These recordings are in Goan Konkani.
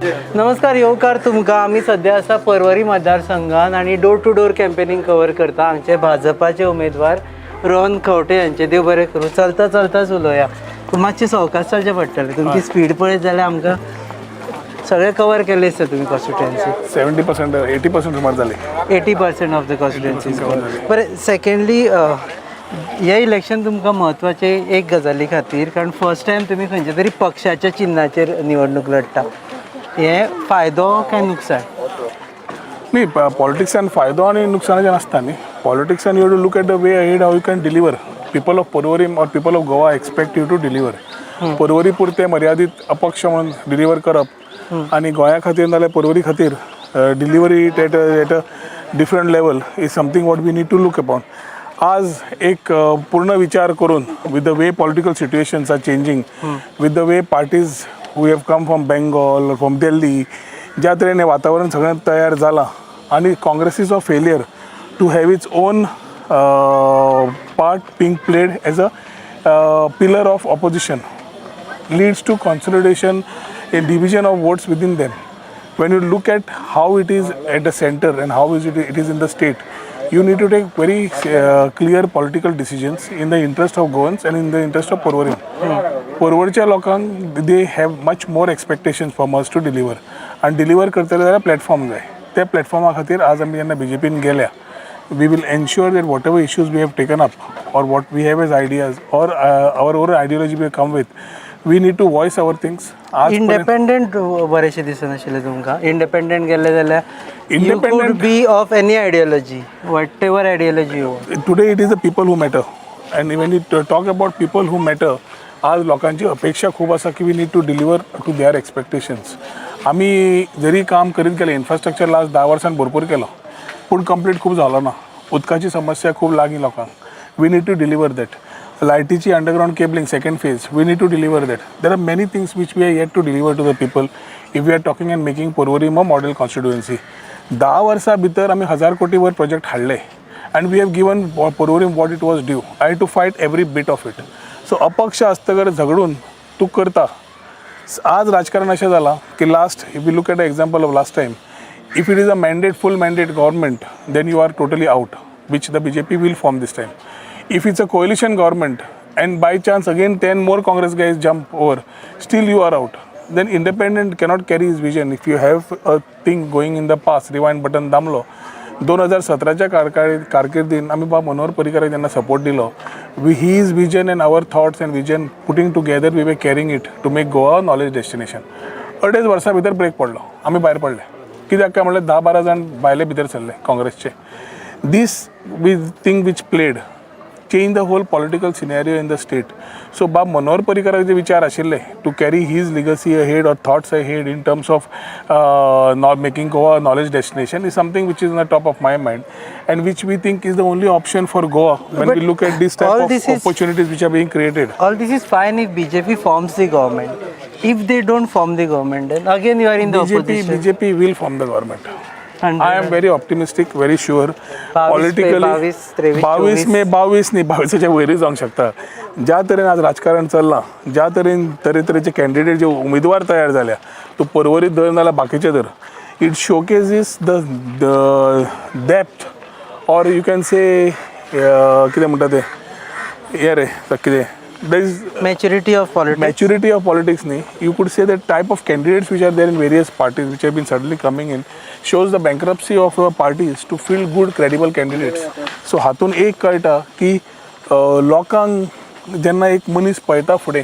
नमस्कार, येवकार तुमकां. आमी सद्या आसा परवरी मतदारसंघान आनी door to door campaigning cover करता. हांगचे भाजपाचे उमेदवार रोहन खंवटे यांचे. देव बरें करूं. चलता चलताच उलोवया, मातशें सवकास चलचें पडटलें. तुमची स्पीड पळयत जाल्यार आमकां सगळें कवर केलें दिसता तुमी कॉन्स्टिट्युएन्सी. 70%, 80% सुमार जाले. 80% ऑफ the constituency. बरें, सेकंडली, हें इलेक्शन तुमकां म्हत्वाचें एक गजाली खातीर, कारण फर्स्ट टायम तुमी खंयच्या तरी पक्षाच्या चिन्हाचेर निवडणूक लढटा. हें फायदो काय नुकसान? न्ही, पॉलिटिक्सान फायदो आनी नुकसानाचें नासता न्ही. पॉलिटिक्सान you to look at the way ahead, how you can deliver. People of Porvorim or people of Goa expect you to deliver. Porvorim पुरते मर्यादीत अपक्ष म्हणून डिलिव्हर करप आनी गोंया खातीर नाल्यार परवरी खातीर delivery at a different level is something what we need to look upon. आज एक पूर्ण विचार करून, with the way political situations are changing, with the way parties who have come from Bengal, from Delhi, ज्या तरेन हें वातावरण सगळें तयार जालां आनी काँग्रेसीचो failure to have its own part being played as a pillar of opposition leads to consolidation, a division of votes within them. When you look at how it is at the center and how is it, it is in the state, you need to take very clear political decisions in the interest of Goans and in the interest of Porvorim. परवरच्या लोकांक they have much more expectations from us to deliver, आनी डिलिव्हर करतले जाल्यार प्लॅटफॉर्म जाय. त्या प्लॅटफॉर्मा खातीर आज आमी जेन्ना बीजेपीन गेल्या, we will ensure that whatever issues we have taken up or what we have as ideas or our own ideology we have come with, we need to voice our things. आज इंडिपेंडंट बरेशें दिसनाशिल्लें तुमकां? इंडिपेंडंट गेले जाल्यार you could be of any ideology, whatever ideology you. Today it is the people who matter, and when you talk about people who matter, आज लोकांची अपेक्षा खूब आसा की we need to deliver to their expectations. आमी जरी काम करीत गेले, इन्फ्रास्ट्रक्चर लास्ट 10 वर्सां भरपूर केलो, पूण कंप्लीट खूब जालो ना. उदकाची समस्या खूब लागीं लोकांक, we need to deliver that. लायटीची underground cabling second phase, we need to deliver that. There are many things which we are yet to deliver to the people if we are talking and making Porvorim a model constituency. 10 वर्सां भितर आमी 1000 कोटी वर प्रोजेक्ट हाडले and we have given Porvorim what it was due. I to fight every bit of it. So अपक्ष आसतगर झगडून तूं करता. आज राजकारण अशें जालां की last, if you look at the example of last time, if it is a mandate, full mandate government, then you are totally out, which the BJP will form this time. If it's a coalition government and by chance again 10 more Congress guys jump over, still you are out. Then independent cannot carry his vision. If you have a thing going in the past, rewind button दामलो, 2017च्या कारकिर्दीन आमी बाब मनोहर पर्रीकाराक जेन्ना सपोर्ट दिलो, we his vision and our thoughts and vision putting together, we were carrying it to make Goa knowledge destination. अडेच वर्सां भितर ब्रेक पडलो, आमी भायर पडले. कित्याक काय म्हणल्यार 10-12 जाण भायले भितर सरले काँग्रेसचे. This we thing which played change the whole political scenario in the state. So बाब मनोहर पर्रीकाराचे जे विचार आशिल्ले to carry his legacy ahead or thoughts ahead in terms of not making Goa knowledge destination is something which is in the top of my mind and which we think is the only option for Goa when But we look at this type all of this is- opportunities which are being created. All this is fine if BJP forms the government. If they don't form the government, then again you are in the BJP, opposition. BJP will form the government. 100. I am very optimistic, very sure. 22 Politically, 22, 23, 22 मे, 22 न्ही, 22च्या वयरूय जावंक शकता. ज्या तरेन आज राजकारण चल्लां, ज्या तरेन तरेतरेचे कॅन्डिडेट, जे उमेदवार तयार जाल्या, तूं परवरीत धर नाल्यार बाकीचे धर, it showcases the depth or you can say, कितें म्हणटा तें, हें रे कितें, there is Maturity of politics. Maturity of politics न्ही, you could say the type of candidates which are there in various parties, which have been suddenly coming in, shows the bankruptcy of our parties to field good, credible candidates. So हातून एक कळटा की लोकांक जेन्ना एक मनीस पळयता फुडें,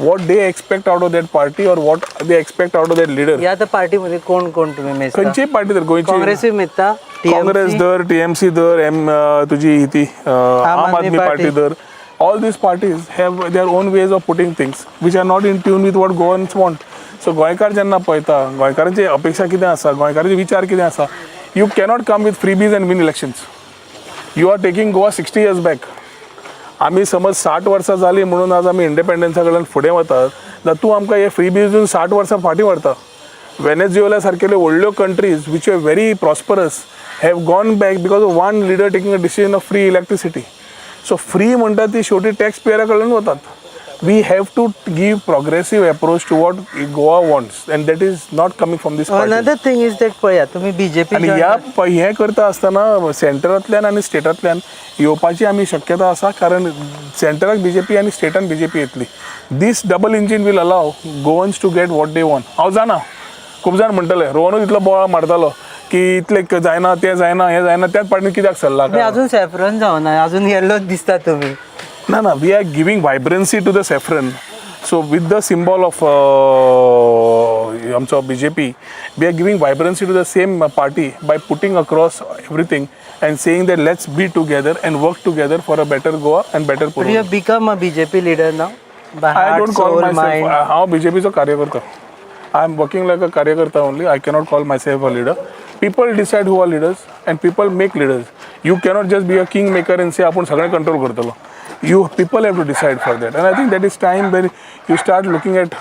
what they expect out of that party or what they expect out of that leader. या तर पार्टीमध्ये कोण कोण तुम्ही मेजता? खंयचीय पार्टी धर गोंयची. काँग्रेसूय मेजता? काँग्रेस धर, टीएमसी धर, एम तुजी ही ती आम आदमी पार्टी धर, all these parties have their own ways of putting things which are not in tune with what Goans want. So गोंयकार जेन्ना पळयता, गोंयकारांची अपेक्षा कितें आसा, गोंयकारांचे विचार कितें आसा, you cannot come with freebies and win elections. You are taking Goa 60 years back. आमी समज 60 वर्सां जालीं म्हणून आज आमी इंडिपेंडन्सा कडल्यान फुडें वतात, जाल्यार तूं आमकां हे फ्रीबीज दिवन 60 वर्सां फाटीं व्हरता. वेनेझुएला सारकेल्यो व्हडल्यो countries which are very prosperous have gone back because of one leader taking a decision of free electricity. So free म्हणटा ती शेवटी टॅक्स पेयरा कडल्यान वतात. We have to give progressive approach to what Goa wants, and that is not coming from this party. Another thing is that पळया, तुमी बीजेपी आनी ह्या हें करता आसतना सेंटरांतल्यान आनी स्टेटांतल्यान येवपाची आमी शक्यता आसा, कारण सेंटराक बीजेपी आनी स्टेटान बीजेपी येतली. This double engine will allow Goans to get what they want. हांव जाणा, खूब जाण म्हणटले, रोहनूच इतलो बोवाळ मारतालो की इतले जायना, तें जायना, हें जायना, त्याच पार्टीन कित्याक सरला? तुमी अजून सॅफ्रन जावना, अजून येल्लोच दिसता तुमी. ना ना, we are giving vibrancy to the saffron. So with the symbol of आमचो BJP, we are giving vibrancy to the same party by putting across everything and saying that let's be together and work together for a better Goa and better But you have become a BJP leader now by I heart, don't call soul, myself mind. हांव बीजेपीचो कार्यकर्ता. I am working like a कार्यकर्ता only. I cannot call my self a leader. People decide who are leaders and people make leaders. You cannot just be a king maker and से आपूण सगळें कंट्रोल करतलो. You people have to decide for that, and I think that is time when you start looking at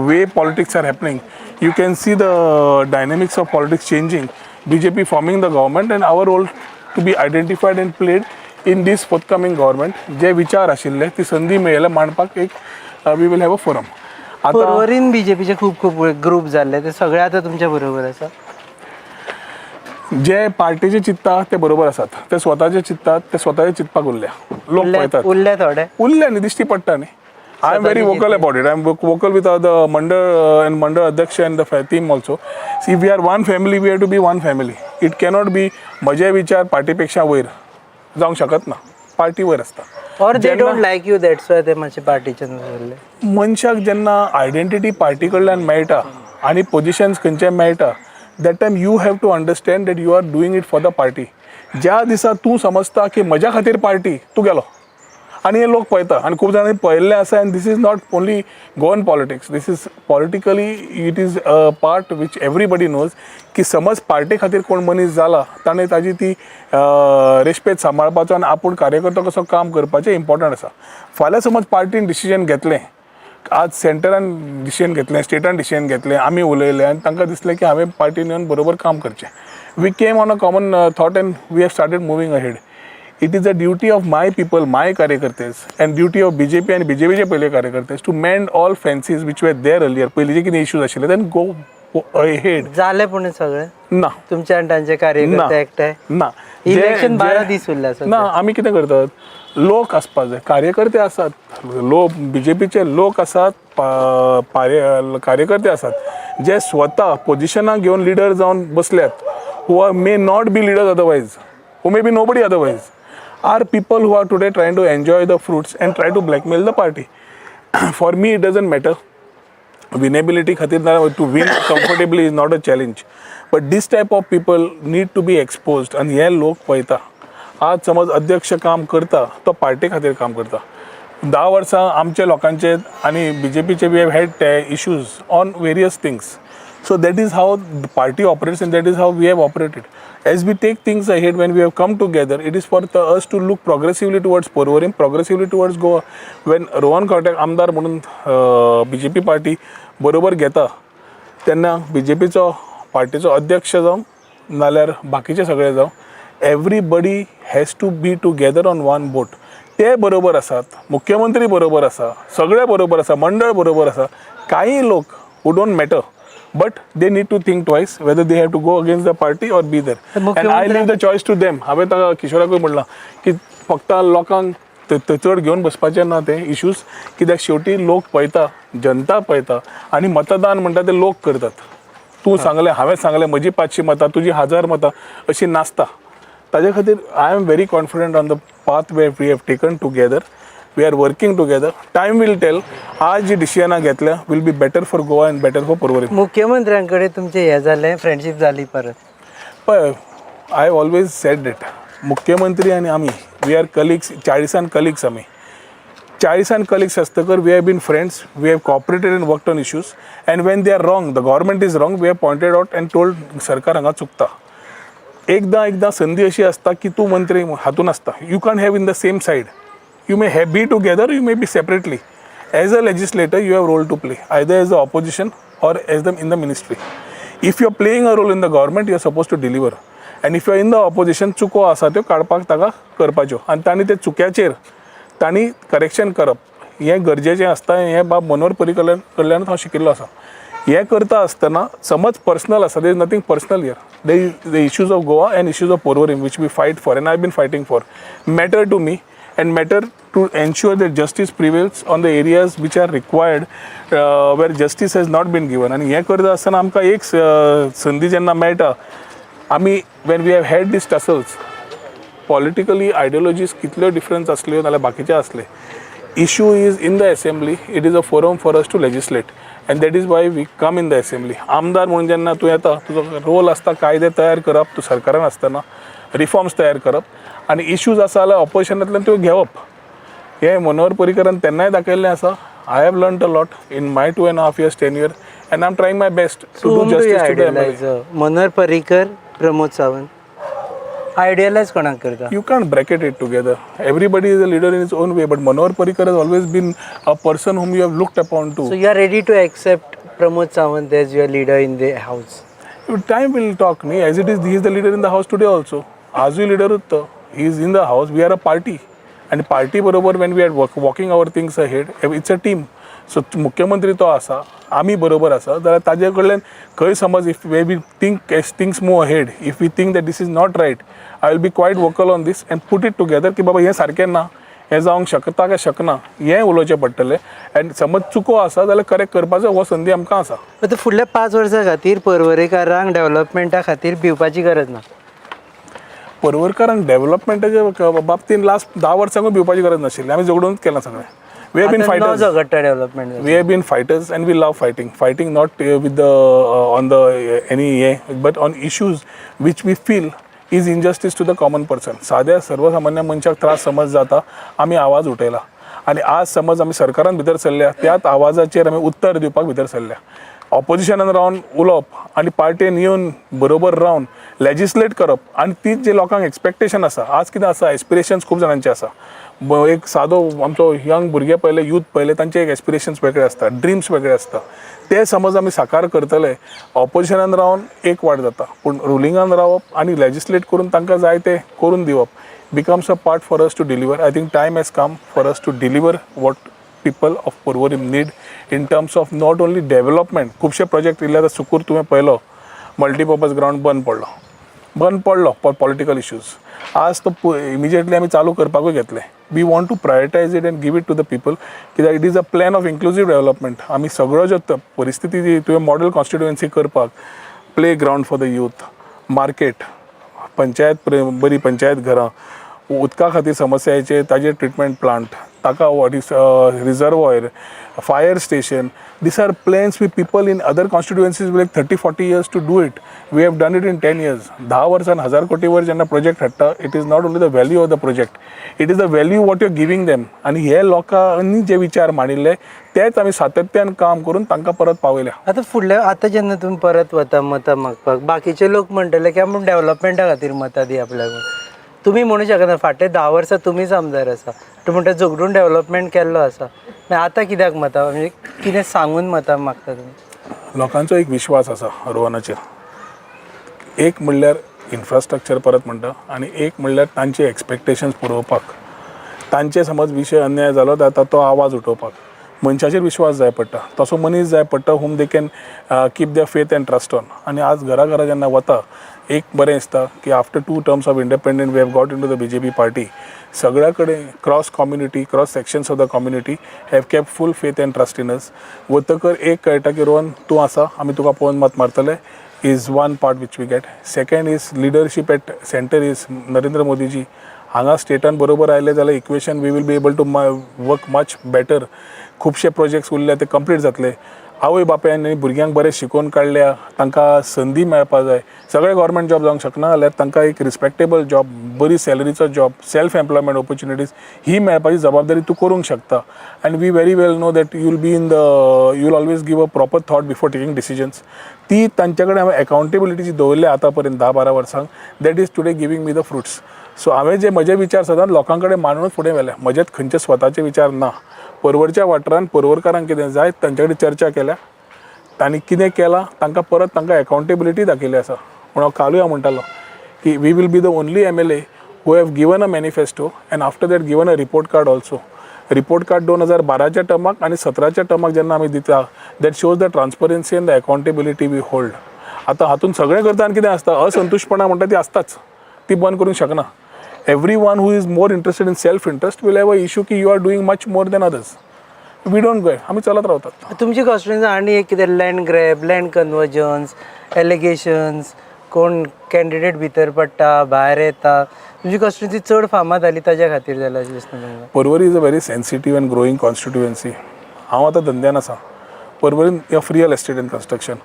way politics are happening. You can see the dynamics of politics changing, BJP forming the government and our role to be identified and played in this forthcoming government. जे विचार आशिल्ले, ती संदी मेळ्ळ्या मांडपाक एक we will have a forum आतां. पर्वरीन बीजेपीचे खूब खूब ग्रुप जाल्ले, ते सगळे आतां तुमच्या बरोबर आसा? जे पार्टीचे चिंतता ते बरोबर आसात, ते स्वताचे चिंततात ते स्वताचे चिंतपाक उरल्या. लोक पळयतात. उरले थोडे. उरले न्ही, दिश्टी पडटा न्ही. I am very vocal about it. I am vocal with the मंडळ अँड मंडळ अध्यक्ष and the team also. See, we are one family. We have to be one family. It cannot be म्हजे विचार पार्टीपेक्षा वयर जावंक शकत ना. पार्टी वयर आसता. Or they don't like you, that's why ते मातशे पार्टीच्यान उरले. मनशाक जेन्ना आयडेंटिटी पार्टी कडल्यान मेळटा आनी पोजिशन्स खंयचे मेळटा, that time you have to understand that you are doing it for the party. ज्या दिसा तूं समजता की म्हज्या खातीर पार्टी, तूं गेलो. आनी हे लोक पळयता आनी खूब जाणांनी पळयल्लें आसा. And this is not only Goan politics, this is politically, it is a part which everybody knows की समज पार्टी खातीर कोण मनीस जाला, ताणें ताजी ती रेस्पेद सांबाळपाचो आनी आपूण कार्यकर्तो कसो काम करपाचें इम्पॉर्टंट आसा. फाल्यां समज पार्टीन डिसिजन घेतलें, आज सेंटरान डिसिजन घेतलें, स्टेटान डिसिजन घेतलें, आमी उलयले आनी तांकां दिसलें की हांवें पार्टीन येवन बरोबर काम करचें, we came on a common thought and we have started moving ahead. It is a duty of my people, my कार्यकर्तेस, and duty of BJP आनी बीजेपीचे पयले कार्यकर्तेस to mend all fences which were there earlier. पयलींचे कितें इश्यूज आशिल्ले, then go ahead. जाले पूण सगळे ना. तुमच्या आनी तांचे कार्यकर्ते एकठांय? ना. इलेक्शन 12 दीस उरले सध्या. ना, आमी कितें करतात, लोक आसपाक जाय. कार्यकर्ते आसात, लोक, बीजेपीचे लोक आसात, कार्यकर्ते आसात, जे स्वता पोजिशनां घेवन लिडर जावन बसल्यात, who are may not be leaders otherwise, who may be nobody otherwise, are people who are today trying to enjoy the fruits and try to blackmail the party. For me, it doesn't matter. Winnability खातीर ना, to win comfortably is not a challenge, but this type of people need to be exposed. आनी हे लोक पळयता. आज समज अध्यक्ष काम करता, तो पार्टी खातीर काम करता. 10 वर्सां आमच्या लोकांचे आनी बीजेपीचे we have had issues on various things. So that is how the party operates and that is how we have operated. As we take things ahead, when we have come together, it is for us to look progressively towards Porvorim, progressively towards Goa. When Rohan खंवट्याक आमदार म्हणून बीजेपी पार्टी बरोबर घेता, तेन्ना बीजेपीचो पार्टीचो अध्यक्ष जावं नाल्यार बाकीचे सगळे जावं, everybody has to be together on one boat. ते बरोबर आसात, मुख्यमंत्री बरोबर आसा, सगळे बरोबर आसा, मंडळ बरोबर आसा. काही लोक who don't matter, but they need to think twice whether they have to go against the party or be there. And I leave the choice to them. हांवें ताका किशोराकूय म्हणलां की फक्त लोकांक चड घेवन बसपाचें ना ते इश्यूज, कित्याक शेवटी लोक पळयता, जनता पळयता आनी मतदान म्हणटा ते लोक करतात. तूं सांगलें, हांवें सांगलें, म्हजी 500 मतां, तुजी 1000 मतां, अशी नासता. ताजे खातीर I am very confident on the path way we have taken together. We are working together. Time will tell. आज जी डिसिजनां घेतल्या will be better for Goa and better for Porvorim. मुख्यमंत्र्यांकडे तुमचें हें जालें, फ्रेंडशीप जाली परत? पळय, I always said it, मुख्यमंत्री आनी आमी, we are colleagues. चाळिसान कलिग्स आमी. चाळिसान colleagues आसतकर we have been friends, we have cooperated and worked on issues, and when they are wrong, the government is wrong, we have pointed out and told सरकार हांगा चुकता. एकदां एकदां संदी अशी आसता की तूं मंत्री हातून आसता, you can have in the same side, you may have be together, you may be separately. As a legislator, you have role to play either as a opposition or as the in the ministry. If you are playing a role in the government, you are suppose to deliver, and if you are in the opposition, चुको आसा त्यो काडपाक ताका करपाच्यो आनी तांणी ते चुक्याचेर तांणी करेक्शन करप. हें गरजेचें आसता. हें बाब मनोहर पर्रीकर कडल्यानूच हांव शिकिल्लो आसा. हें करता आसतना समज पर्सनल आसा, there is nothing personal here. The issues of Goa and issues of Porvorim, which we fight for and I been fighting for, matter to me and matter to ensure that justice prevails on the areas which are required, where justice has not been given. आनी हें करता आसतना आमकां एक संदी जेन्ना मेळटा, आमी when we have had these tussles politically, ideologies कितल्यो डिफरन्स आसल्यो नाल्यार बाकीचे आसले, issue is in the assembly. It is a forum for us to legislate and that is why we come in the assembly. आमदार म्हणून जेन्ना तूं येता, तुजो रोल आसता कायदे तयार करप, तूं सरकारान आसतना रिफॉर्म्स तयार करप आनी इश्यूज आसा जाल्यार ऑपोजिशनांतल्यान त्यो घेवप. हें मनोहर पर्रीकरान तेन्नाय दाखयल्लें आसा. I have learn a lot in my 2.5 years tenure and I am trying my best to do Whom do you justice to the MLA. Idealize? Manohar Parrikar, Pramod Sawant, आयडियलायज कोणाक करता? You can't bracket it together. Everybody is a leader in his own way, but Manohar Parrikar has always been a person whom you have looked upon to. So you are ready to accept Pramod Sawant as your leader in the house? Time will talk. Me, as it is, he is the leader in the house today also. आजूय leader तो. He is in the house. We are a party. And party बरोबर when we are walking our things ahead, it's a team. So मुख्यमंत्री तो आसा, आमी बरोबर आसा जाल्यार ताजे कडल्यान खंय समज if we think, as things move ahead, if we think that this is not right, I will be quite vocal on this and put it together की बाबा हें सारकें ना, हें जावंक शकता काय शकना, हें उलोवचें पडटलें. एंड समज चुको आसा जाल्यार करेक्ट करपाचो हो संदी आमकां आसा. आतां फुडल्या 5 वर्सां खातीर पर्वरेकारांक डेव्हलपमेंटा खातीर भिवपाची गरज ना? पर्वरकारांक डेव्हलपमेंटाच्या बाबतीन लास्ट 10 वर्सांकूय भिवपाची गरज नाशिल्ली. आमी झगडूनच केलां सगळें. We have been आतां न fighters. झगडटा development. We have been fighters and we love fighting, fighting not with the on the any but on issues which we feel is injustice to the common person. साध्या सर्वसामान्य मनशाक त्रास समज जाता, आमी आवाज उठयला आनी आज समज आमी सरकारान भितर सरल्या, त्याच आवाजाचेर आमी उत्तर दिवपाक भितर सरल्या. ऑपोजिशनान रावन उलोवप आनी पार्टेन येवन बरोबर रावन लेजिस्लेट करप आनी तीच जे लोकांक एक्सपेक्टेशन आसा. आज कितें आसा, एस्पिरेशन्स खूब जाणांचे आसा. एक सादो आमचो यंग भुरगे पळयले, यूथ पळयले, तांचे एक एस्पिरेशन्स वेगळे आसता, ड्रिम्स वेगळे आसता. ते समज आमी साकार करतले. ऑपोजिशनान रावन एक वाट जाता, पूण रुलिंगान रावप आनी लेजिस्लेट करून तांकां जाय ते करून दिवप becomes a part for us to deliver. I think time has come for us to deliver what people of Porvorim need in terms of not only development. खुबशे प्रोजेक्ट येयले. आतां सुकूर तुवें पळयलो, मल्टीपर्पज ग्रावंड बंद पडलो, बंद पडलो फॉर पॉलिटिकल इश्यूज. आज तो इमिजिएटली आमी चालू करपाकूय घेतले. We want to prioritize it and give it to the people, कित्याक it is a plan of inclusive development. आमी सगळ्यो ज्यो परिस्थिती जी तुवें मॉडल कॉन्स्टिट्युएन्सी करपाक, play ground for the youth, market, panchayat, बरी पंचायत घरां, उदका खातीर समस्या येचे ताजेर ट्रिटमेंट प्लांट, ताका reservoir, fire station. These are plans we people in other constituencies will 30-40 years to do it. We have done it in 10 years. 10 वर्सान 1000 कोटी वर जेन्ना प्रोजेक्ट हाडटा, it is not only the value of the project, it is the value what you are giving them. आनी हे लोकांनी जे विचार मांडिल्ले, तेच आमी सातत्यान काम करून तांकां परत पावयल्या. आतां फुडल्या, आतां जेन्ना तुमी परत वता मतां मागपाक, बाकीचे लोक म्हणटले की आपूण डेव्हलपमेंटा खातीर मतां दी आपल्याक. तुमी म्हणू शकना, फाटले 10 वर्सां तुमीच आमदार आसा, तूं म्हणटा झगडून डेव्हलपमेंट केल्लो आसा, मागीर आतां कित्याक मतां, म्हणजे कितें सांगून मतां मागता तुमी? लोकांचो एक विश्वास आसा रोहनाचेर. एक म्हणल्यार इन्फ्रास्ट्रक्चर, परत म्हणटा, आनी एक म्हणल्यार तांचे एक्सपेक्टेशन्स पुरोवपाक. तांचे समज विशय अन्याय जालो जाल्यार तो आवाज उठोवपाक मनशाचेर विश्वास जाय पडटा. तसो मनीस जाय पडटा whom they can keep their faith and trust on. आनी आज घरा घरा जेन्ना वता, एक बरें दिसता की after two terms of independent we have got into the BJP party. सगळ्या कडेन cross community, cross sections of the community have kept full faith and trust in us. वतकर एक कळटा की रोहन तूं आसा, आमी तुका पळोवन मत मारतले, is one part which we get. Second is leadership at center is Narendra Modiji. हांगा स्टेटान बरोबर आयले जाल्यार equation we will be able to work much better. खुबशे प्रोजेक्ट्स उरले ते कंप्लीट जातले. आवय बापायन भुरग्यांक बरें शिकोवन काडल्या, तांकां संदी मेळपा जाय. सगळे गव्हर्मेंट जॉब जावंक शकना जाल्यार तांकां एक रिस्पेक्टेबल जॉब, बरी सॅलरीचो जॉब, सेल्फ एम्प्लॉयमेंट ऑपॉर्च्युनिटीज ही मेळपाची जबाबदारी तूं करूंक शकता. And we very well know that you will be in the you will always give a proper thought before taking decisions. ती तांचे कडेन हांवें अकाउंटेबिलिटी जी दवरल्या आतां पर्यंत 10-12 वर्सांक, that is today giving me the fruits. So हांवें जे म्हजे विचार सदांच लोकां कडेन मांडूनच फुडें व्हेले. म्हजेच खंयचे स्वताचे विचार ना. पर्वरच्या वाठारान पर्वरकारांक कितें जाय, तांचे कडेन चर्चा केल्या, तांणी कितें केलां, तांकां परत तांकां अकाउंटेबिलिटी दाखयली आसा. पूण हांव कालूय हांव म्हणटालो की we will be the only MLA who have given a manifesto and after that given a report card also. Report card 2012च्या टर्माक आनी 17च्या टर्माक जेन्ना आमी दिता, that shows the transparency and the accountability we hold. आतां हातून सगळें करता आनी कितें आसता, असंतुश्टपणा म्हणटा ती आसताच, ती बंद करूंक शकना. Everyone who is more interested in self interest will have a issue की you are doing much more than others. We don't go, आमी चलत रावतात. तुमची कॉन्स्टिट्युएन्सी आनी एक कितें land grab, land conversions, allegations, कोण कॅन्डिडेट भितर पडटा, भायर येता, तुमची कॉन्स्टिट्युएन्सी चड फामाद जाली ताज्या खातीर जाल्या अशें दिसता तुमकां? Porvorim is a very sensitive and growing constituency. हांव आतां धंद्यान आसा Porvorim, of real estate and construction.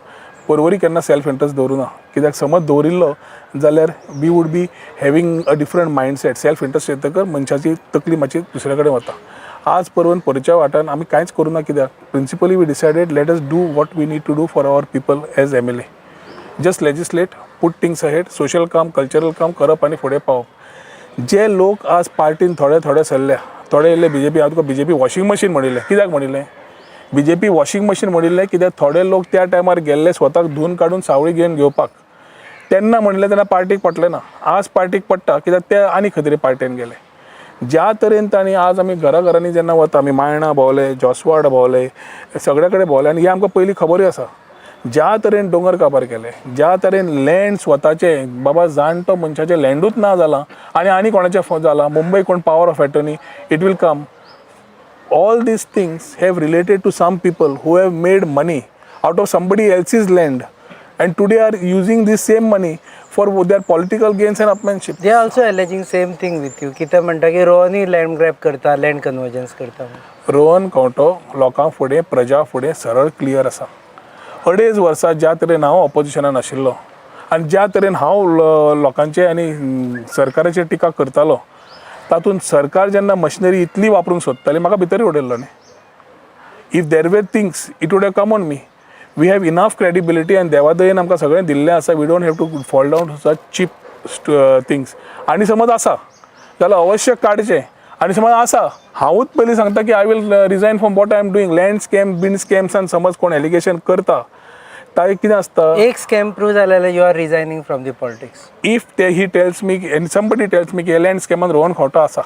Porvorim केन्ना सेल्फ इंट्रस्ट दवरूं ना, कित्याक समज दवरिल्लो जाल्यार we would be having a different mindset. Self interest येतकर मनशाची तकली मातशी दुसरे कडेन वता. आज पर्वरी परच्या वाठारान आमी कांयच करूं ना, कित्याक principally we decided, let us do what we need to do for our people as MLA. Just legislate, put things ahead, social काम, कल्चरल काम करप आनी फुडें पावप. जे लोक आज पार्टीन थोडे थोडे सरल्या, थोडे येयल्ले बीजेपी. हांव तुका बीजेपी वॉशिंग मशीन म्हणिल्लें. कित्याक म्हणिल्लें बीजेपी वॉशिंग मशीन म्हणिल्लें? कित्याक थोडे लोक त्या टायमार गेल्ले स्वताक धुवन काडून सावळी घेवन घेवपाक. तेन्ना म्हणलें तेन्ना पार्टीक पडलें ना. आज पार्टीक पडटा, कित्याक ते आनी खंय तरी पार्टेन गेले. ज्या तरेन तांणी आज आमी घरा घरांनी जेन्ना वता, आमी मायणा भोंवले, जोसवाड भोंवले, सगळे कडेन भोंवले आनी हें आमकां पयलीं खबरूय आसा. ज्या तरेन दोंगर काबार केले, ज्या तरेन लँड स्वताचे, बाबा जाणटो मनशाचें लँडूच ना जालां आनी आनी कोणाचें जालां, मुंबय कोण power of attorney, it will come. All these things have related to some people who have made money out of somebody else's land and today are using this same money for their political gains and upmanship. They also alleging same thing with you. कितें म्हणटा की रोहनूय लँड ग्रॅब करता, लँड कन्वर्जन्स करता म्हणून. रोहन खंवटो लोकां फुडें, प्रजा फुडें सरळ क्लियर आसा. अडेज वर्सां ज्या तरेन हांव ऑपोजिशनान आशिल्लो आनी ज्या तरेन हांव लोकांचे आनी सरकाराचेर टिका करतालो, तातूंत सरकार जेन्ना मशिनरी इतली वापरूंक सोदताली, म्हाका भितर उडयल्लो न्ही. If there were things, it would have come on me. We have enough credibility आनी देवा दयेन आमकां सगळें दिल्लें आसा. We don't have to fall down to such cheap things. आनी समज आसा जाल्यार अवश्य काडचें. आनी समज आसा, हांवूच पयलीं सांगता की I will resign from what I am doing. Land scam been स्कॅम्सान समज कोण एलिगेशन करता, ताजें कितें आसता? एक स्कॅम प्रूव जाल्यार you are resigning from the politics? If ते he tells me and somebody tells me की लँड स्कॅमान रोहन खंवटो आसा.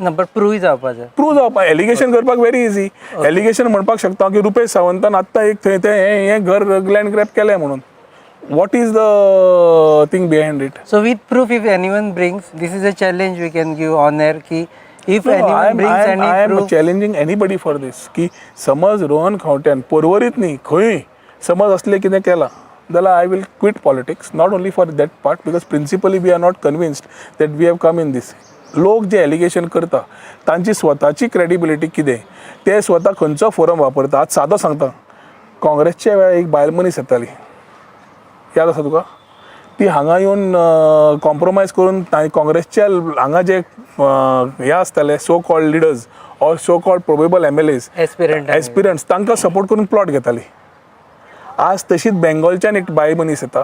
ना, बट प्रूवय जावपा जाय. प्रूव जावपा, एलिगेशन करपाक व्हेरी इजी. एलिगेशन म्हणपाक शकता की रुपेश सावंतान आत्तां एक थंय तें हें हें घर लँड ग्रॅब केलें म्हणून. What is the thing behind it? So with proof, if anyone brings, this is a challenge we can give on air की if anyone brings any I am proof. Challenging anybody for this की समज रोहन खंवट्यान पर्वरीत न्ही, खंयूय समज असलें कितें केलां जाल्यार I will quit politics, not only for that part, because principally we are not convinced that we have come in this. लोक जे एलिगेशन करता तांची स्वताची क्रेडिबिलिटी कितें, ते स्वता खंयचो फोरम वापरता. आज सादो सांगता, काँग्रेसच्या वेळार एक बायल मनीस येताली, याद आसा तुका? ती हांगा येवन कॉम्प्रोमायज करून काँग्रेसच्या हांगा जे हे आसताले, so called leaders or so called probable MLAs, aspirant. एस्पिरंट्स, तांकां सपोर्ट करून प्लॉट घेताली. आज तशीच बेंगॉलच्यान एक बायल मनीस येता,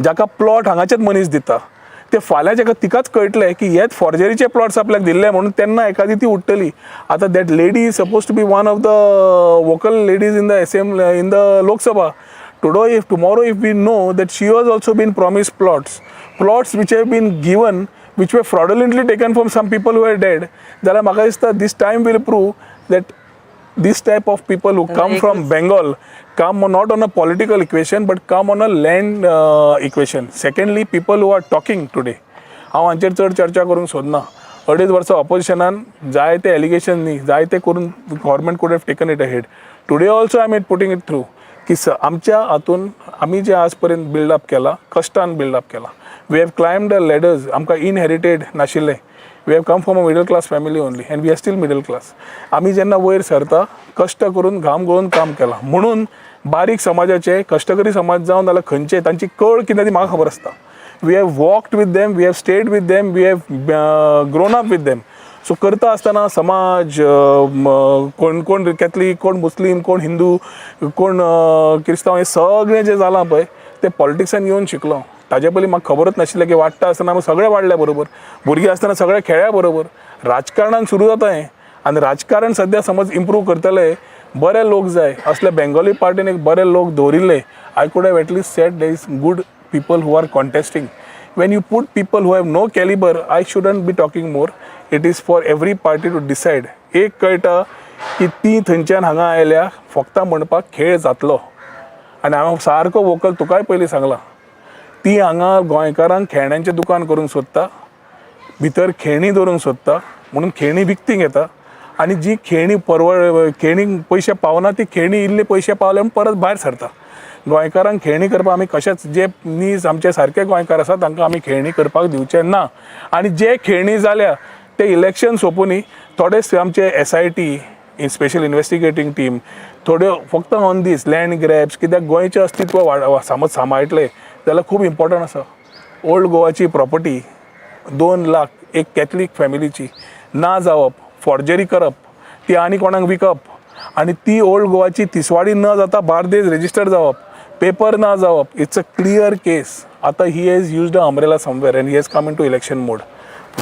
जाका प्लॉट हांगाचेच मनीस दिता. ते फाल्यां जाका तिकाच कळटलें की हेच फॉर्जरीचे प्लॉट्स आपल्याक दिल्ले म्हणून, तेन्ना एखादी ती उठतली. आतां that lady is suppose to be one of the vocal ladies in the assembly, in the Lok Sabha. Today, if tomorrow if we know that she was also been promised plots, plots which have been given, which were fraudulently taken from some people who are dead, जाल्यार म्हाका दिसता this time will prove that this type of people who come from Bengal come not on a political equation but come on a land equation. Secondly, people who are talking today, हांव हांचेर चड चर्चा करूंक सोदना. अडेज वर्सां ऑपोजिशनान जायते एलिगेशन न्ही, जायते करून government could have taken it ahead. Today also I am putting it through की आमच्या हातून आमी जे आज पर्यंत बिल्डअप केला, कश्टान बिल्डअप केला. We have climb the ladders. आमकां इनहेरिटेड नाशिल्लें. We have come from a middle class family only and we are still middle class. आमी जेन्ना वयर सरता, कश्ट करून, घाम गळोवन काम केलां. म्हणून बारीक समाजाचे, कश्टकरी समाज जावन जाल्यार खंयचे, तांची कळ कितें ती म्हाका खबर आसता. We have walked with them, we have stayed with them, we have grown up with them. So करता आसतना समाज, कोण कोण कॅथलीक, कोण मुस्लीम, कोण हिंदू, कोण क्रिस्तांव, हें सगळें जें जालां पळय, तें पॉलिटिक्सान येवन शिकलो. ताजे पयलीं म्हाका खबरच नाशिल्लें की वाडटा आसतना आमी सगळे वाडल्या बरोबर, भुरगीं आसतना सगळे खेळ्या बरोबर. राजकारणान सुरू जाता हें. आनी राजकारण सद्या समज इम्प्रूव करतले, बरे लोक जाय. असले बेंगोली पार्टीन एक बरे लोक दवरिल्ले, I could have at least said there is good people who are contesting. When you put people who have no caliber, I shouldn't be talking more. It is for every party to decide. एक कळटा की ती थंयच्यान हांगा आयल्या फक्त म्हणपाक खेळ जातलो. आनी हांव सारको वोकल तुकाय पयलीं सांगलां, ती हांगा गोंयकारांक खेळण्यांचें दुकान करूंक सोदता, भितर खेळणी दवरूंक सोदता, म्हणून खेळणी विकती घेता आनी जी खेळणी परवड खेळणी पयशे पावना ती खेळणी इल्ले पयशे पावले म्हूण परत भायर सरता. गोंयकारांक खेळणी करपाक आमी कशेंच, जे नीज आमचे सारके गोंयकार आसा तांकां आमी खेळणी करपाक दिवचे ना. आनी जे खेळणी जाल्या ते इलेक्शन सोंपूनी थोडे आमचे SIT, special investigating team, थोड्यो फक्त ऑन these land grabs, कित्याक गोंयचें अस्तित्व वाड समज सांबाळटले जाल्यार खूब इम्पॉर्टंट आसा. ओल्ड गोवाची प्रॉपर्टी 2 लाख एक कॅथलीक फॅमिलीची ना जावप, फॉर्जरी करप, ती आनी कोणाक विकप आनी ती ओल्ड गोवाची तिसवाडी न जाता बार्देज रेजिस्टर जावप, पेपर ना जावप, it's a clear case. आतां he has used a umbrella somewhere and he has come into election mode.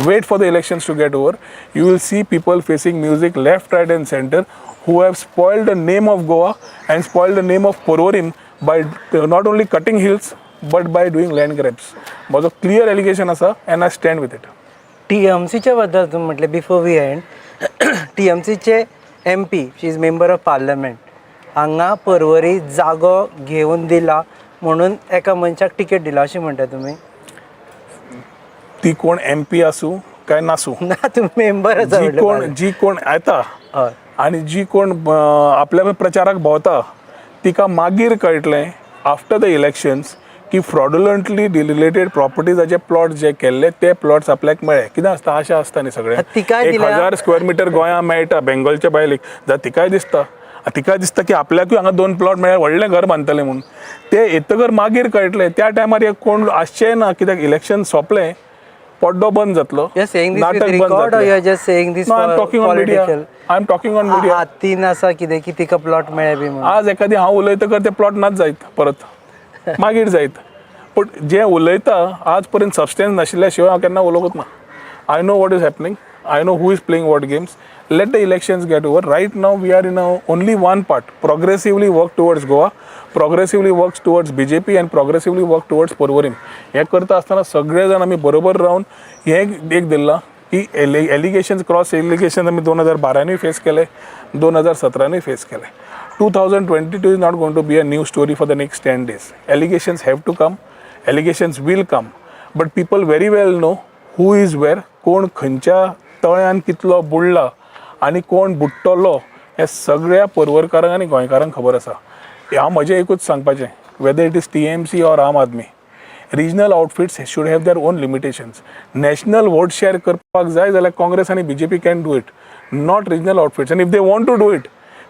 Wait for the elections to get over. You will see people facing music left, right and center who have spoiled the name of Goa and spoiled the name of Porvorim by not only cutting hills but by doing land grabs. म्हजो क्लियर एलिगेशन आसा and I stand with it. टीएमसीच्या बद्दल तुम्ही म्हटलें, before we and, टीएमसीचे MP, she is member of parliament, हांगा परवरी जागो घेवन दिला म्हणून एका मनशाक टिकेट दिला अशें म्हणटा तुमी? ती कोण एमपी आसूं काय नासूं, ना, तुमी मेंबर आसा जी म्हटलें. कोण जी कोण येता आनी जी कोण आपल्या प्रचाराक भोंवता तिका मागीर कळटलें आफ्टर the elections की फ्रॉड्युलंटली रिलेटेड प्रॉपर्टीजाचे प्लॉट जे केल्ले ते प्लॉट्स आपल्याक मेळ्ळे. कितें आसता, आशा आसता न्ही सगळें. तिकाय एक दिल्या. 1000 स्क्वेअर मिटर गोंया मेळटा बेंगोलच्या बायलेक जाल्यार तिकाय दिसता, तिकाय दिसता की आपल्याकूय हांगा दोन प्लॉट मेळ्ळे, व्हडलें घर बांदतलें म्हूण. ते येतकर मागीर कळटलें. त्या टायमार हे कोण आसचें ना, कित्याक इलेक्शन सोंपलें, पड्डो बंद जातलो. You are saying this with नाटक बंद record or जातलें. you are just saying this No, I'm for talking on media. political? I'm talking on media. हातीन आसा कितें की तिका प्लॉट मेळ्ळे बी म्हणून? आज एखादी हांव उलयतकर ते प्लॉट नाच जायत, परत मागीर जायत. पूण जें उलयता आज पर्यंत सबस्टन्स नाशिल्ल्या शिवाय हांव केन्ना उलोवंकच ना. I know what is happening. I know who is playing what games. Let the elections get over. Right now we are in a only one part: progressively work towards Goa, progressively works towards BJP and progressively work towards Porvorim. हें करता आसतना सगळे जाण आमी बरोबर रावन हें एक दिलां की एलिगेशन्स, क्रॉस एलिगेशन आमी 2012नूय फेस केले, 2017नूय फेस केले. 2022 is not going to be a new story for the next 10 days. Allegations have to come, allegations will come, but people very well know who is where, कोण खंयच्या तळ्यान कितलो बुडला आनी कोण बुडटलो हें सगळ्या पर्वरकारांक आनी गोंयकारांक खबर आसा. हांव म्हजें एकूच सांगपाचें, whether it is TMC or Aam Aadmi, regional outfits should have their own limitations. National vote share करपाक जाय जाल्यार काँग्रेस आनी BJP can do it, not regional outfits. And if they want to do it,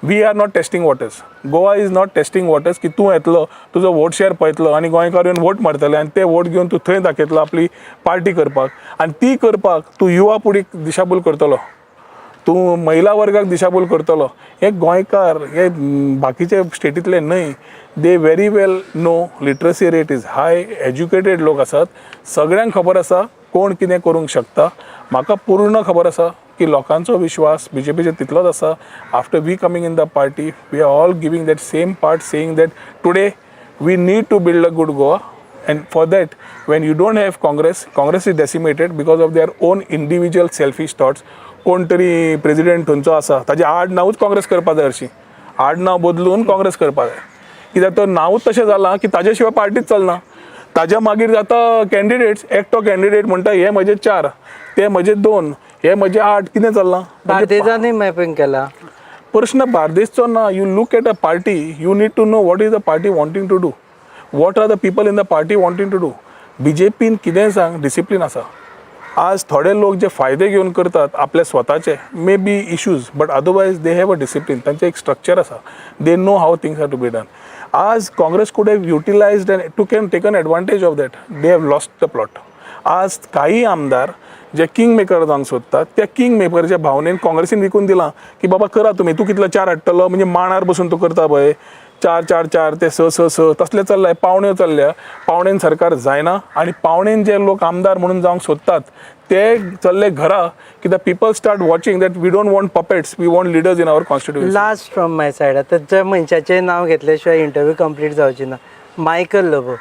we are not testing waters. Goa is not testing waters की तूं येतलो, तुजो वोट शेअर पळयतलो आनी गोंयकार येवन वोट मारतले आनी ते वोट घेवन तूं थंय दाखयतलो आपली पार्टी करपाक आनी ती करपाक तूं युवा पिढीक दिशाभूल करतलो, तूं महिला वर्गाक दिशाभूल करतलो. हे गोंयकार हे बाकीचे स्टेटींतले न्हय. They very well know, literacy rate is high, educated लोक आसात. सगळ्यांक खबर आसा कोण कितें करूंक शकता. म्हाका पूर्ण खबर आसा की लोकांचो विश्वास बीजेपीचेर तितलोच आसा. After we coming in the party, we are all giving that same part, saying that today we need to build a good Goa. And for that, when you don't have Congress, Congress is decimated because of their own individual selfish thoughts. कोण तरी प्रेजिडेंट खंयचो आसा ताजें आड नांवूच काँग्रेस करपा जाय, हरशीं आड नांव बदलून काँग्रेस करपा जाय, कित्याक तो नांवूच तशें जालां की ताजे शिवाय पार्टीच चलना. ताज्या मागीर जाता कॅन्डिडेट्स, एकटो कॅन्डिडेट म्हणटा हे म्हजे चार, ते म्हजे दोन, हे म्हजे आठ. कितें चल्लां म्हणजे? बार्देजानूय मॅपिंग केला. प्रश्न बार्देसचो ना. You look at a party, you need to know what is the party wanting to do, what are the people in the party wanting to do. बीजेपीन कितेंय सांग, डिसिप्लीन आसा. आज थोडे लोक जे फायदे घेवन करतात आपले स्वताचे, may be issues, but otherwise they have a discipline. तांचें एक स्ट्रक्चर आसा. They know how things are to be done. आज Congress could have utilized and to can taken advantage of that. They have lost the plot. आज काही आमदार जे किंग मेकर जावंक सोदतात, त्या किंग मेकरच्या भावनेन काँग्रेसीन विकून दिलां की बाबा करा तुमी, तूं कितलो चार हाडटलो. म्हणजे मांडार बसून तूं करता पळय, चार चार चार ते स स स, तसलें चल्लां. पावण्यो चल्ल्या. पावणेन सरकार जायना आनी पावणेन जे लोक आमदार म्हणून जावंक सोदतात ते चल्ले घरा, कित्याक people start watching that we don't want puppets, we want leaders in our constituency. Last from my side, आतां ज्या मनशाचें नांव घेतल्या शिवाय इंटरव्यू कंप्लीट जावची ना, Michael Lobo,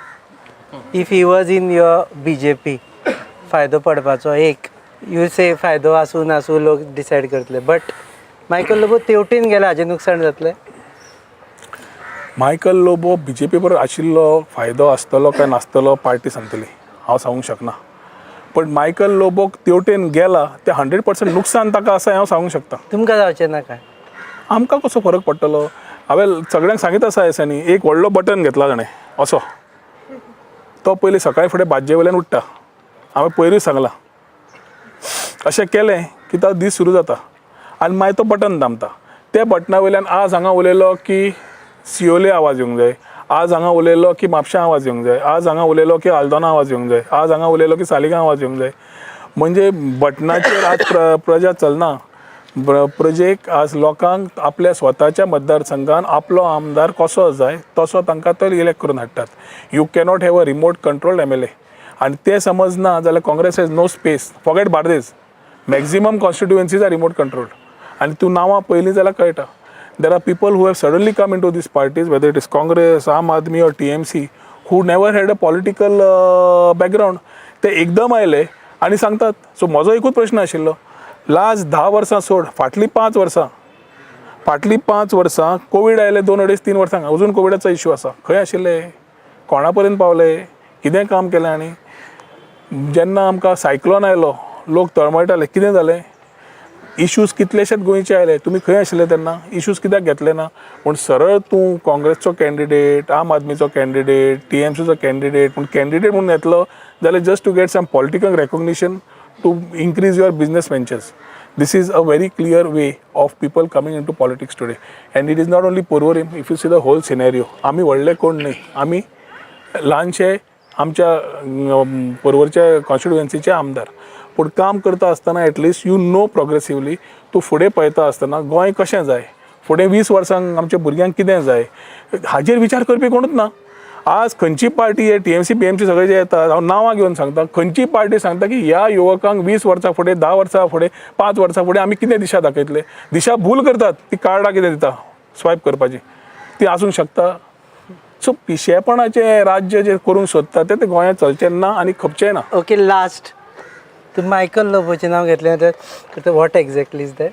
if he was in your BJP, फायदो पडपाचो एक, you से फायदो आसूं नासूं लोक डिसायड करतले, बट मायकल लोबो तेवटेन गेला हाजें नुकसाण जातलें? मायकल लोबो बीजेपी बरोबर आशिल्लो फायदो आसतलो काय नासतलो पार्टी सांगतली, हांव सांगूंक शकना. पण मायकल लोबोक तेवटेन गेला ते 100% नुकसान ताका आसा हें हांव सांगूंक शकता. तुमकां जावचें ना काय? आमकां कसो फरक पडटलो? हांवें सगळ्यांक सांगीत आसा दिसांनी, एक व्हडलो बटन घेतला ताणें असो, तो पयलीं सकाळी फुडें बाज्जे वयल्यान उठ्ठा. हांवें पयरूय सांगलां, अशें केलें की तो दीस सुरू जाता आनी मागीर तो बटन दामता. त्या बटना वयल्यान आज हांगा उलयलो की सियोले आवाज येवंक जाय, आज हांगा उलयलो की म्हापशां आवाज येवंक जाय, आज हांगा उलयलो की आल्दोना आवाज येवंक जाय, आज हांगा उलयलो की सालिगांव आवाज येवंक जाय. म्हणजे बटनाचेर आज प्रजा चलना. प्रजेक आज लोकांक आपल्या स्वताच्या मतदारसंघान आपलो आमदार कसो जाय तसो तांकां तो इलेक्ट करून हाडटात. You cannot have a remote control MLA. आनी तें समजना जाल्यार Congress has no space. Forget Bardez, maximum constituencies are remote controlled. आनी तूं नांवां पयलीं जाल्यार कळटा. There are people who have suddenly come into these parties, whether it is Congress, Aam Aadmi or TMC, who never had a political background. ते एकदम आयले आनी सांगतात. सो म्हजो एकूच प्रश्न आशिल्लो, लास्ट 10 वर्सां सोड, फाटलीं 5 वर्सां, फाटलीं 5 वर्सां कोवीड आयले 2-2.5-3 वर्सां, अजून कोविडाचो इश्यू आसा. खंय आशिल्ले, कोणा पर्यंत पावले, कितें काम केलें? आनी जेन्ना आमकां सायक्लोन आयलो, लोक तळमळटाले, कितें जालें? इश्यूज कितलेशेच गोंयचे आयले, तुमी खंय आशिल्ले तेन्ना? इश्यूज कित्याक घेतले ना? पूण सरळ तूं काँग्रेसचो कॅन्डिडेट, आम आदमीचो कॅन्डिडेट, टीएमसीचो कॅन्डिडेट, पूण कॅन्डिडेट म्हणून येतलो जाल्यार just to get some political recognition, to increase your business ventures. This is a very clear way of people coming into politics today. And it is not only Porvorim, if you see the whole scenario, आमी व्हडले कोण न्ही, आमी ल्हानशे आमच्या पर्वरच्या कॉन्स्टिट्युएन्सीचे आमदार. पूण काम करता आसतना at least you know progressively तूं फुडें पळयता आसतना गोंय कशें जाय, फुडें 20 वर्सांक आमच्या भुरग्यांक कितें जाय, हाजेर विचार करपी कोणूच ना. आज खंयची पार्टी हे टीएमसी, पीएमसी सगळे जे येतात, हांव नांवां घेवन सांगता, खंयची पार्टी सांगता की ह्या युवकांक 20 वर्सां फुडें, 10 वर्सां फुडें, 5 वर्सां फुडें आमी कितें दिशा दाखयतले? दिशा भूल करतात. ती कार्डां कितें दिता स्वायप करपाची, ती आसूंक शकता. सो पिशेपणाचें राज्य जे करूंक सोदता तें तें गोंयांत चलचें ना आनी खपचें ना. ओके, लास्ट, तूं मायकल लोबोचें नांव घेतलें तर what exactly is that?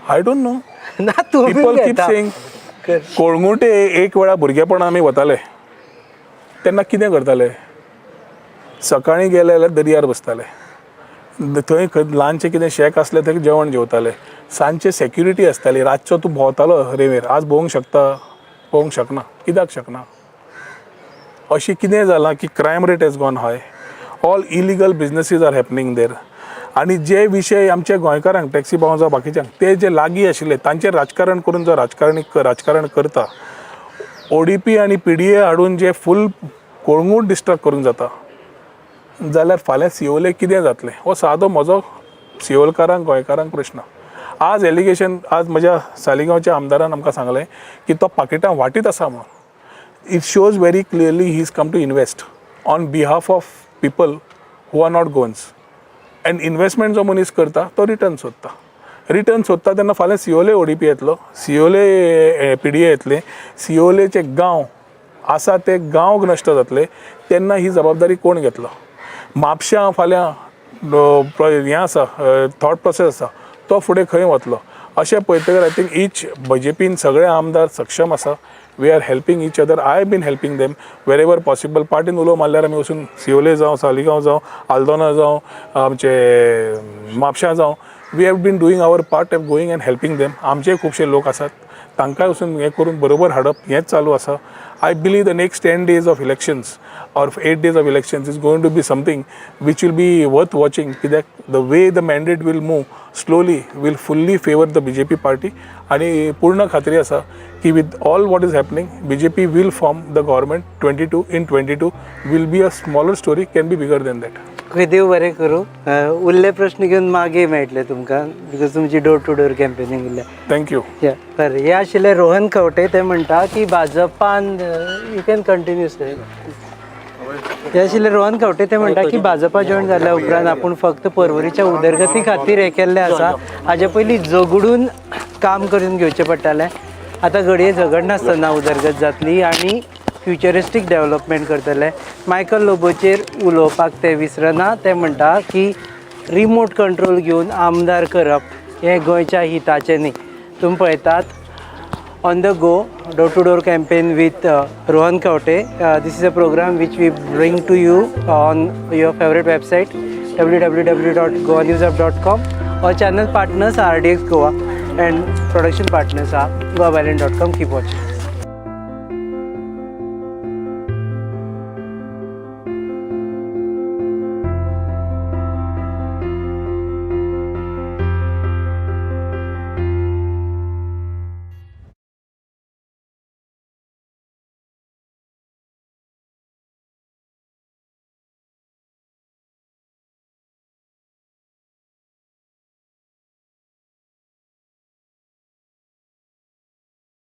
I don't know. ना, तूं People keep saying. Calangute एक वेळा भुरगेपणा आमी वताले तेन्ना कितें करताले? सकाळीं गेले जाल्यार दर्यार बसताले, थंय खंय ल्हानशें कितें शॅक आसलें थंय जेवण जेवताले. सांजचे सेक्युरिटी आसताली, रातचो तूं भोंवतालो रेंवेर. आज भोंवंक शकता? भोंवंक शकना. कित्याक शकना? अशें कितें जालां की crime rate has gone high, all illegal businesses are happening there. आनी जे विशय आमच्या गोंयकारांक, टॅक्सी भाव जावं बाकीच्यांक, ते जे लागीं आशिल्ले तांचेर राजकारण करून जो राजकारणी राजकारण करता, ओडीपी आनी पीडीए हाडून जे फूल कोळंगूट डिस्ट्रक्ट करूंक जाता जाल्यार फाल्यां सियोले कितें जातलें? हो सादो म्हजो सियोलकारांक, गोंयकारांक प्रश्न. आज एलिगेशन, आज म्हज्या सालिगांवच्या आमदारान आमकां सांगलें की तो पाकिटां वांटीत आसा म्हणून. It shows very clearly he is come to invest on behalf of people who are not Goans. And investment जो मनीस करता तो रिटर्न सोदता. रिटर्न सोदता तेन्ना फाल्यां सियोले ओडीपी येतलो, सियोले पीडीए येतले, सियोलेचे गांव आसा ते गांव नश्ट जातले. तेन्ना ही जबाबदारी कोण घेतलो? म्हापश्यां फाल्यां हें आसा, थॉट प्रोसेस आसा, तो फुडें खंय वतलो? अशें पळयतकर I think each बीजेपीन सगळे आमदार सक्षम आसा. We are helping each other. I been helping them wherever possible. पार्टीन उलो मारल्यार आमी वचून सियोले जावं, सालिगांव जावं, आल्दोना जावं, आमचे म्हापश्यां जावं, we have been doing our part of going and helping them. आमचे खुबशे लोक आसात, तांकांय वचून हें करून बरोबर हाडप हेंच चालू आसा. I believe the next 10 days of elections or 8 days of elections is going to be something which will be worth watching, कित्याक the way the mandate will move slowly will fully favour the BJP party. आनी पूर्ण खात्री आसा की with all what is happening, BJP will form the government 22 in 22. Will be a smaller story, can be bigger than that. Okay, देव बरें करूं. उरले प्रश्न घेवन मागीर मेळटले तुमकां, because तुमची डोर टू डोर कॅम्पेनींग उरल्या. Thank you. या, बरें. हे आशिल्ले रोहन खंवटे. ते म्हणटा की भाजपान, you can continue sir. हे आशिल्ले रोहन खंवटे. ते म्हणटा की भाजपा जॉयन जाल्या उपरांत आपूण फक्त पर्वरीच्या उदरगती खातीर हें केल्लें आसा. हाजे पयलीं झगडून काम करून घेवचें पडटालें. आतां घडये झगडनासतना उदरगत जातली आनी फ्युचरिस्टीक डेव्हलपमेंट करतले. मायकल लोबोचेर उलोवपाक ते विसरना. ते म्हणटा की रिमोट कंट्रोल घेवन आमदार करप. हें गोंयच्या हिताचें न्ही. तुमी पळयतात On the Go Door to Door Campaign with Rohan Khaunte. This is a program which we bring to you on your favorite website www.goanewshub.com. Our channel partners are RDX Goa and production partners are goabyline.com. Keep watching.